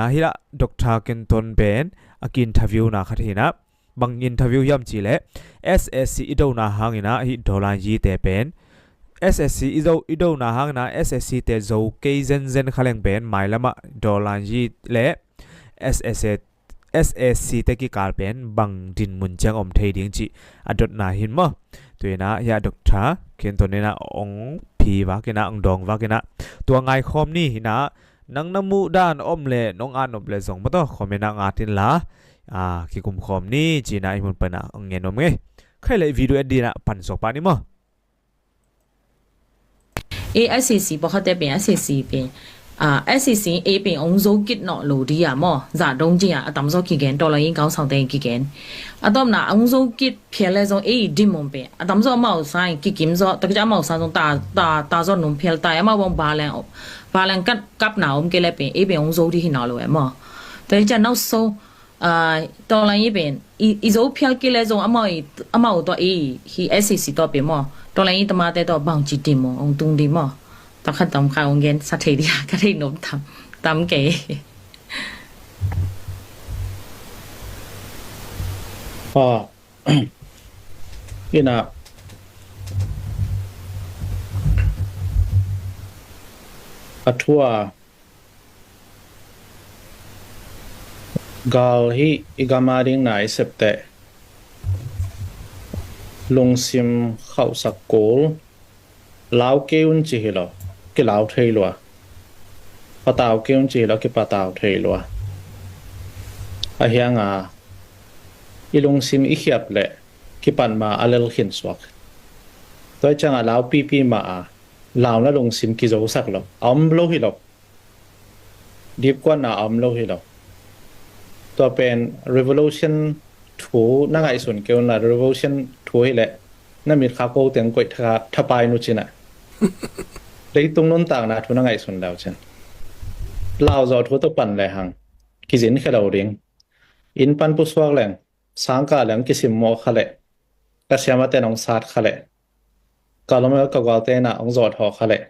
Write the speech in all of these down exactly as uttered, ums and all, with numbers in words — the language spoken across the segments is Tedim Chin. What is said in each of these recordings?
Ahi lah Doctor Kenton pen a ki-interview na khat hi na, bang interview hiam cih leh S S C i dona hangin ah hih Dawlanyi te pen, S S C i zo, i dona hangin ah S S C te zo kei zenzen kha leng pen mailam ah Dawlanyi le S S A, S S C te kikal pen bang dinmun ciang om thei ding cih a dotna hi maw. Tu in ah hiah Doctor Kenton in ah ong phi vak in ah, ong dawng vak in ah, tua ngaikhawm ni hi na, nang na muh dan om le nong at nop le zong maw, tawh comment ah ngat in la, a, kikum khawm ni ci in ah hih mun pan ah ong ngen nuam ing ei. Khai leh video et ding in ah pan suak pah ni maw. A S A C pawlkhatte pen, S A C pen, a, S A C ei pen ong zo kit nawn lo ding a maw, zah dong ci a, a tamzaw kigen, tawlai in kaung saute kigen. A tawpna ong zo kit phial le zong ei dinmun pen a tamzaw amau sang kikim zaw, tak ciang amau sang zong ta, ta, ta zaw num phial ta, amau bang ba leng, ba leng kap, kapna om kei le pen ei pen ong zo ding hi nawn lo e maw. Tua hi ciang now so, a, tawlai in pen i, i zo phial kei le zong amau i, amau tawh ei hi S A C tawh pen maw, tawlai in tamate tawh bangci dinmun ong tung ding maw. Tua khat tawm khat ong gen sa thei ding a, ka theih nop tam, tam kei. A, in ah a thu a gal hih i gam a ding na i sep teh lungsim khauhsak kul, lau kei un ci hi lo, kilau thei lua. Patau kei un ci hi lo, kipatau thei lua. Ahi hang a i lungsim i khiap leh kipat ma a lel khin suak. Tua hi ciang a lau pipi ma a launa lungsim kizosak lo, a om lo hi lo. Dipkuatna a om lo hi lo. Tua pen revolution thu na ngaihsun kei un la, revolution thu hi leh na mitkha ko teng koih tha, thapai nu ci in ah. Leitung nuntakna thu na ngaihsun le uh cin, lauzawh thu tawh pan le hang kizin khe lo ding. Inn pan pusuak leng, sangkah leng kisimmawh kha leh, ka siamate in ong sat kha leh, ka lawm ka gualte in ah ong zawhthawh kha leh,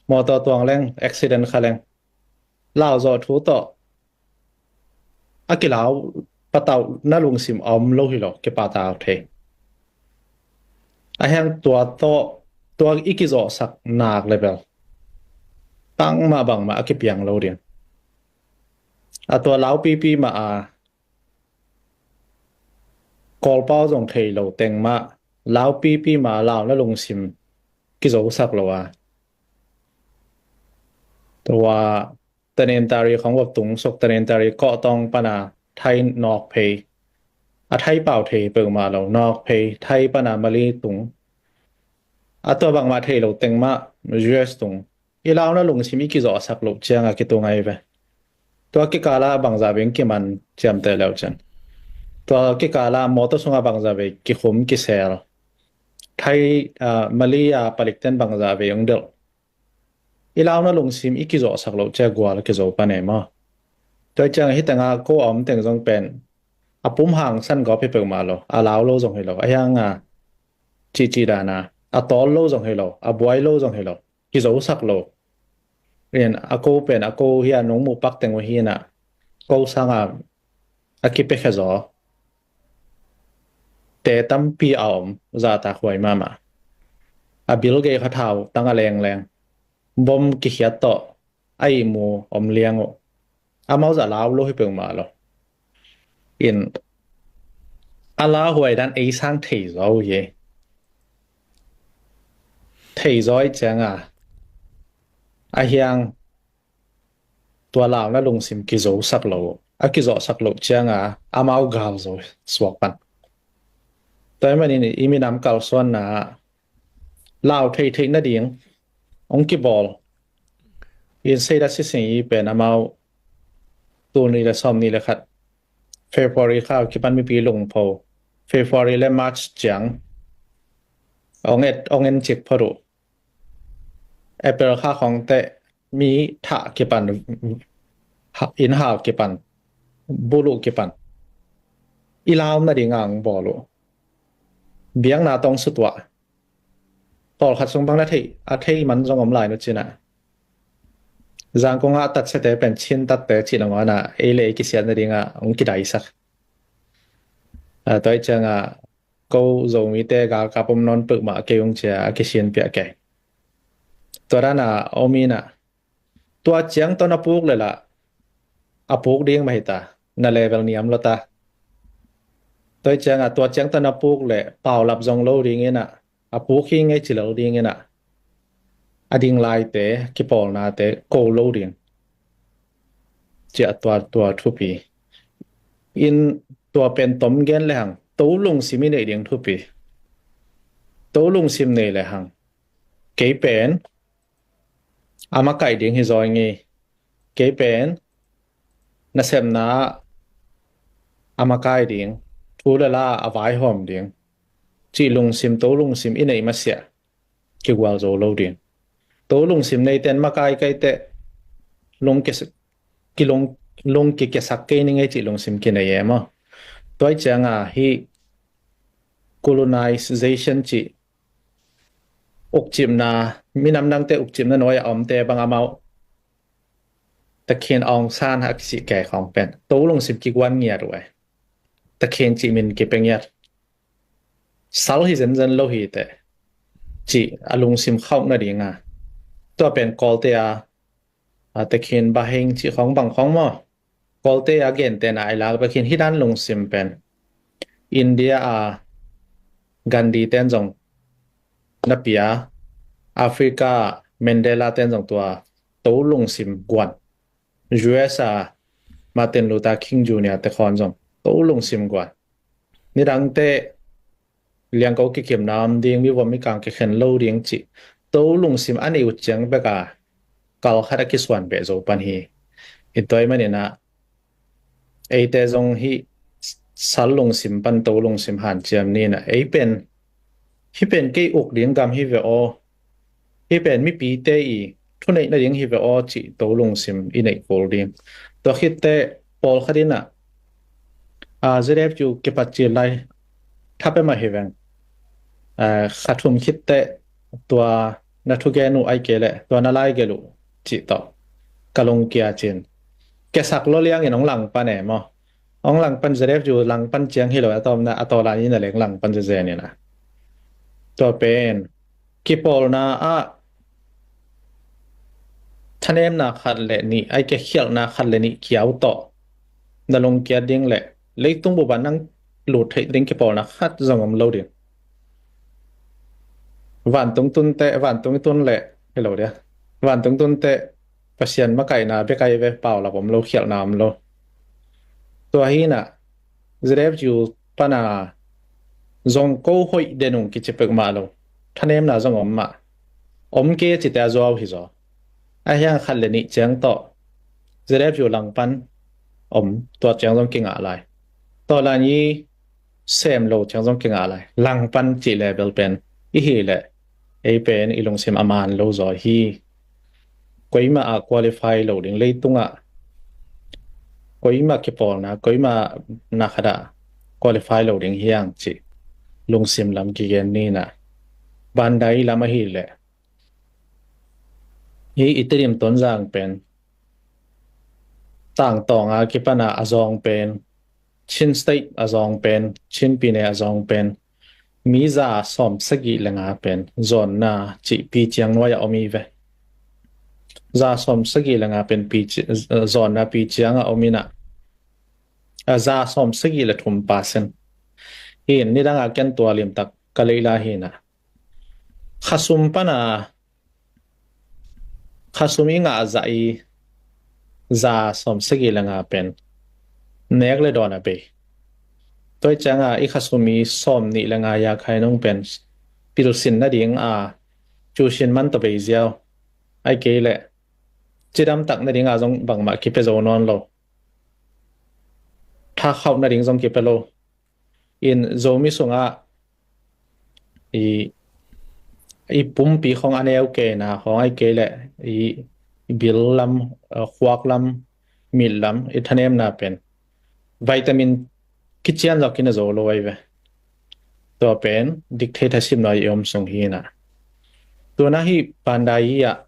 mawtaw tuang leng, accident kha leng, lauzawh thu tawh a kilau patauhna lungsim a om lo hi lo, kipatau thei. Ahi hang tua tawh, tua i kizawhsak nak le bel bangmah bangmah a kipiang lo ding. A tua lau pipi ma a Kawlpau zong thei lo teng mah, lau pipi ma a launa lungsim kizosak lo a, tua tanintari khong vop tung suk, tanintari kawhtawng pan a Thai nawk phei, a Thai pau thei peuhmah lo, nawk phei Thai pan a Mali tung, a tua bangmah thei lo teng mah U S tung. I launa lungsim i kizawhsak loh ciang a kitung ahi ve. Tua kikal ah bangzah vei ong kiman ciamteh le uh cin, tua kikal ah mawtaw sungah bangzah vei kikhum kisel, Thai, ah, Mali a palikten bangzah vei ong delh. I launa lungsim i kizawhsak loh ciang gual a kizo pan e maw. Tua hi ciang hih teng ah ko a om teng zong pen a pum hangsan gawp hi peuhmah lo, a lau lo zong hi lo, ahi hang a cihcih dan a a tawl lo zong hi lo, a buai lo zong hi lo, kizosak lo. In a ko pen a ko hi a, nong muh pak teng uh hi in ah, ko sang a a kipiakhia zaw te tampi a om, zahtakhuai mahmah. A bil gei kha thau tang a lengleng, bom kikhiat tawh a ihmu om liang uh. Amau zah lau lo hi peuhmah lo. In a lauhuai dan ei sang thei zaw uh hi. Thei zaw ahih ciang a, ahi hang tua launa lungsim kizosak lo, a kizawhsak loh ciang a amau gal zo suak pan. Tua ahih manin i minam kalsuanna ah lau theihtheih nading ong kibawl. In Seidat Sising i pen amau tul nih le sawmnih le khat February kha kipan mipi lungpho, February le March ciang ong et, ong en cik phot uh. April kha khong teh mi thah kipan, ha, inn hal kipan, buluh kipan, i lau nading a ong bawl uh. Biakna tawh ong sutuah. Tawlkhat sung bang le thei, a thei man zong om lai nu cin ah, Zangkong ah tatsiate pen Chin tatte cih nangawn ah ei le ei kisiat nadingah hong kidaisak. Tua ih ciangah ko Zomite galkap om nawn peuhmah kei ung cia a kisianpiah kei. Tua dana om inah tua ciang tawh na puk le lah a puk ding mah hi ta, na level niam lo ta. Tua ih ciangah tua ciang tawh na puk le paulap zong lo ding inah a puk hi ngei ci lo ding inah a ding laite kipawlnate ko lo ding. Ciah tua tua thupi in tua pen tom gen le hang to lungsim i neih ding thupi. To lungsim nei le hang kei pen a makaih ding hi zaw ing ei. Kei pen nasepna ah a makai ding, thu le la a vaihawm ding cih lungsim, to lungsim i neih masiah kigual zo lo ding. To lungsim neiten makai kaite lung kis- kilung- lung kikiasak kei ning ei cih lungsim kinei e maw. Tua ih cianga hih colonization cih ukcipna, minam dangte ukcipna nuai a omte bang amau takhin awngsan a kisih kei khawng pen to lungsim kiguan ngiat uh e. Takhin cih min kipia ngiat. Sal hi zenzen lo hi teh cih a lungsim khauh nadinga tua pen Kawlte a, a takhin baheng cih khawng bang khawng maw. Kawlte a gentehna ai lak bekin hih dan lungsim pen India a Gandhi ten zong na pia, Africa Mandela ten zong tua to lungsim guan, U S a Martin Luther King Junior te khawng zong to lungsim guan. Nidangte liangko kikimna om ding, mivom mikang kikhen lo ding cih to lungsim a neih uh ciang beka kal khat a kisuan beh zo pan hi. Tua ih maninah eite zong hih sal lungsim pan to lungsim hanciam ninah ei pen hih pen kei uk ding gam hi ve aw, hih pen mipite i thuneih nading hi ve aw cih to lungsim i neih kul ding. Tua khitte pawlkhat inah a, Z F U kipat cil lai thapia mah hi veng. A, kha thum khitte tua na thugen uh ai kei leh tua na laigelh uh cih tawh ka lungkia cin. Kiasak lo liangin hong langpan e maw. Hong langpan, Z F U langpan ciang hi lo a tawmna a tawlan in a leng langpan zezen inah tua pen kipawlna ah thanemna khat le nih ai kei khialhna khat le nih kiau tawh na lungkiat ding le leitung buban nang lut theih ding kipawlna khat zong om lo ding. Vantung tunte, vantung tun le hi lo dia. Vantung tunte Pasian makaihna bek ai ve, paulap om lo, khialhna om lo. Tua hinah Z F U pana zong ko hoih denung kici pek mah lo. Thanemna zong om mah. Om kei a cite a zuau hi zaw. A hiang khat le nih ciang tawh Z F U langpan om, tua ciang zong kingah lai. Tawlan i sem lo ciang zong kingah lai. Langpan cih level pen i hi leh ei pen i lungsim a man lo zaw hi. Koima a qualify lo ding, leitungah koima kipawlna, koima na khat ah qualify lo ding hiang cih lungsim lam kigen ninah. Bandai lam ahih leh hi i Tedim Tonzang pen tangtawnga kipana a zawng pen, Chin State a zawng pen, Chin Pine a zawng pen mi za sawm sagih le nga pen zawnna cih pi ciang nuai a om hi ve. Za sawm sagih le nga pen pi ci- zawnna pi ciang a om inah, a, za sawm sagih le thum percent hi in, nidanga ken tua limtak ka leila hinah khasum pana khasum i ngah zah i za sawm sagih le nga pen nek le dawn a bei. Tua ih cianga i khasum i sawm nih le nga ya khai nung pen pilsin nading a cusin man tawh bei ziau. Ai kei leh cidam tak nadinga zong bangmah kipia zo nawn lo. Thakhauh nading zong kipia lo. In Zomi sungah i, i pumpi khong a neu kena khong ai kei leh i, i bil lam, eh, khuak lam, mit lam i thanemna pen vitamin kician zawkin a zo lo ai ve. Tua pen dictatorship nuai i om sung hinah. Tuna hi Bandai ah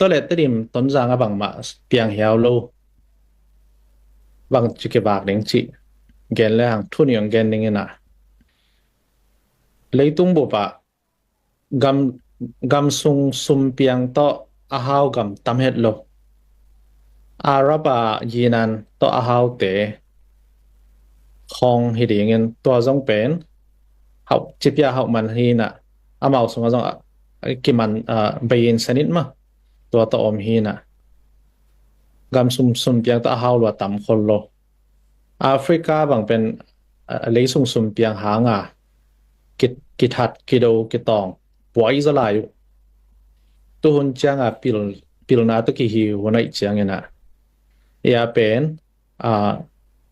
Tua leh Tedim Tonzang a bangmah piang hiau lo, bangci kivak ding cih gen le hang thu nih hong gen ding in ah, leitung bup ah gam, gam sung sum piang tawh a hau gam tam het lo. Arab a Yinan tawh a haute khawng hi dingin, tua zong pen hauh, cipia hauh man hi in ah, amau sungah zong a, a kiman, a, bei in sanit mah, tua tawh om hi in ah, gam sum, sum piang tawh a hau lua tam khol lo. Africa bang pen, a, lei sung sum piang hang a ki, kithat, kido, kitawng, puai zaw lai uh. Tuhun ciang a pil, pilna tawh kihi hun ahih ciangin ah, ia pen, a,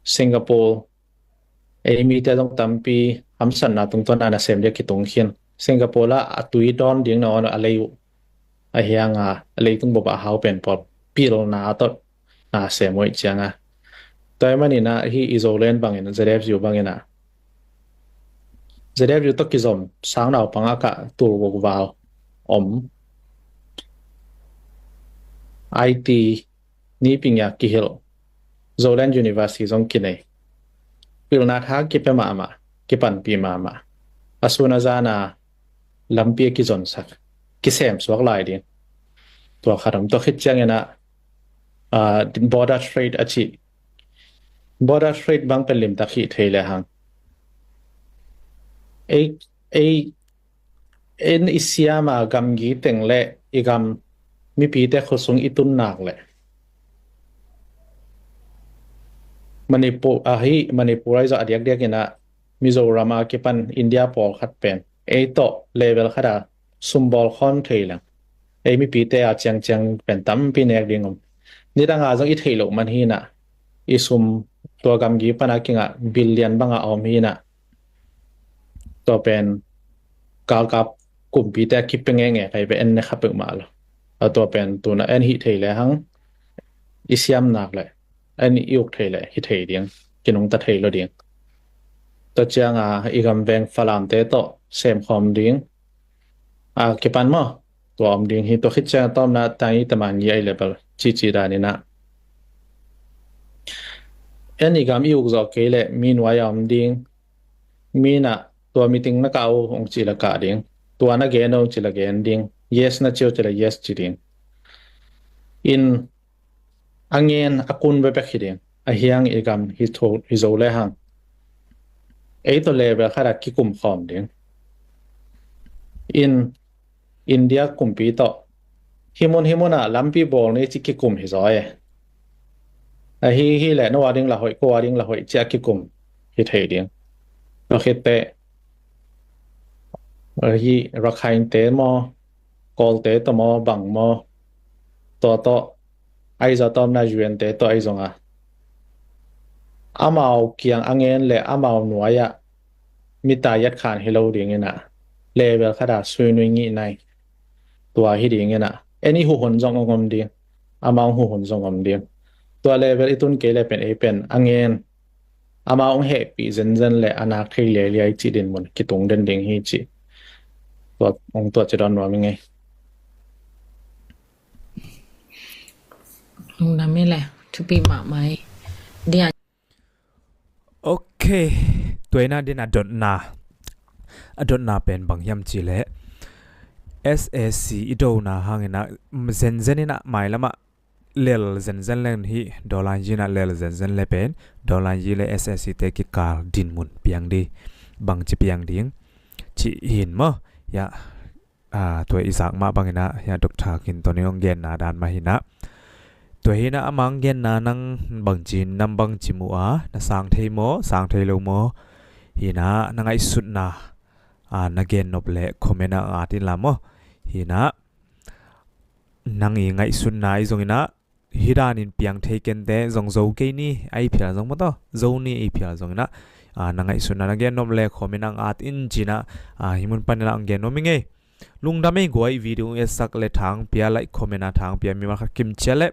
Singapore, ei mite zong tampi hamsatna tungtawn a nasem dia kitung khin. Singapore ah a tui dawn ding na on a lei uh, a hiang a, a leitung bup ah a hau pen pawl pilna tawh na sem uh ahih ciang a. Tua ahih manin ah hih i Zoland bangin, Z F U bangin ah, Z F U tawh kizom sang naupang a kah tul vok val om, I T niping a kihilh Zoland University zong kinei. Pilna tha kipia mahmah, kipanpih mahmah. A sun a zan a lampi a kizonsak, kisem suak lai ding. Tua khat om. Tua khit ciangin ah, a, border trade a cih. Border trade bang pen limtak hih thei le hang, ei, ei, en i siam a gamgi teng le i gam mipite khuasung i tun nak le Manipur, ahi Manipur ahi zong a diakdiak in ah Mizoram a kipan India pawlkhat pen ei tawh level khat a sum bawl khawm thei leng, ei mipite a ciangciang pen tampi nek ding om. Nidang a zong i theih loh man hi in ah, i sum tua gamgi pan a kingah billion bang a om hi in ah, tua pen galkap kumpite a kipia ngenge kai ve, en ne kha peuhmah lo. A tua pen tuna en hih thei le hang, i siam nak le en i uk thei le hi thei ding, kinungta thei lo ding. Tua ciang a i gam veng Falamte tawh sem khawm ding a kipan maw, tua om ding hi. Tua khit ciang a tawpna tangi taman ngi ahi le bel cici dan in ah, en i gam i uk zawh kei le mi nuai a om ding. Mi in ah tua meeting na kah uh hong ci le kah ding, tua na gen uh hong ci le gen ding, yes na ci uh ci le yes ci ding. In a ngen a kun bekbek hi ding. A hiang i gam hi tho, hi zo le hang, ei tawh level khat a kikum khawm ding. In India kumpi tawh hih mun hih mun ah lampi bawl ni ci kikum hi zaw e. Ahi hi le no a ding la hoih, ko a ding la hoih ci a kikum hi thei ding. Tua khit teh ahi Rakhine-te maw, Kawlte tawh maw, bang maw, tua tawh ahi zong a tawpna U N-te tawh ahi zong a, amau kiang a ngen le amau nuai ah mi ta yat khan hi lo ding in ah, level khat a sui nui ngih nai. Tua hi ding in ah, en i huh hun zong hong om ding, amau hong huh hun zong om ding. Tua level i tun kei le pen ei pen a ngen, amau hong hehpih zenzen le a nak thei liailiai cih dinmun kitung den ding hi cih tua hong tuah ci dawn nuam i ngei. Lungdam i le, thupi mahmah i. Dia. Ok. Tua in a din a dotna, a dotna pen bang hiam cih le S A C i dona hangin ah zenzen in ah mailam ah lel zenzen le hi, Dawlanyi in ah lel zenzen le pen Dawlanyi le S A C-te kikal dinmun piang ding, bangci piang ding cih hi in maw. Hiah, a, tua i zak mah bangin ah, hiah Doctor Clinton in hong genna dan mah hi in ah, tua hi in ah amah hong genna nang bangci nam bangci mu a, na sang thei maw, sang thei lo maw? Hi in ah na ngaihsutna, a, na gen nop le comment ah at in la maw. Hi in ah nang i ngaihsutna ahi zongin ah, hih danin piang thei kente zong zo kei ni, a i phial zong maw, tawh zo ni i phial zongin ah, a, na ngaihsutna na gen nop le comment ah at in ci in ah, a, hih mun panin ah hong gen nuam i ngei. Lungdam ei guai, video i etsak le thang pia, like comment a thang pia mimal khat kimcia le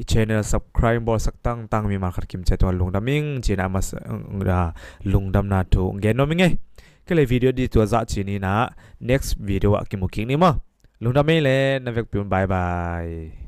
i channel subscribe bawlsak tangtang mimal khat kimcia tungah lungdam ing ci in ah a masa, a, lungdamna thu hong gen nuam i ngei. Kei le video di tua zah ci ni in ah, next video ah kimu kik ni maw. Lungdam ei le na vekpi un, bye bye.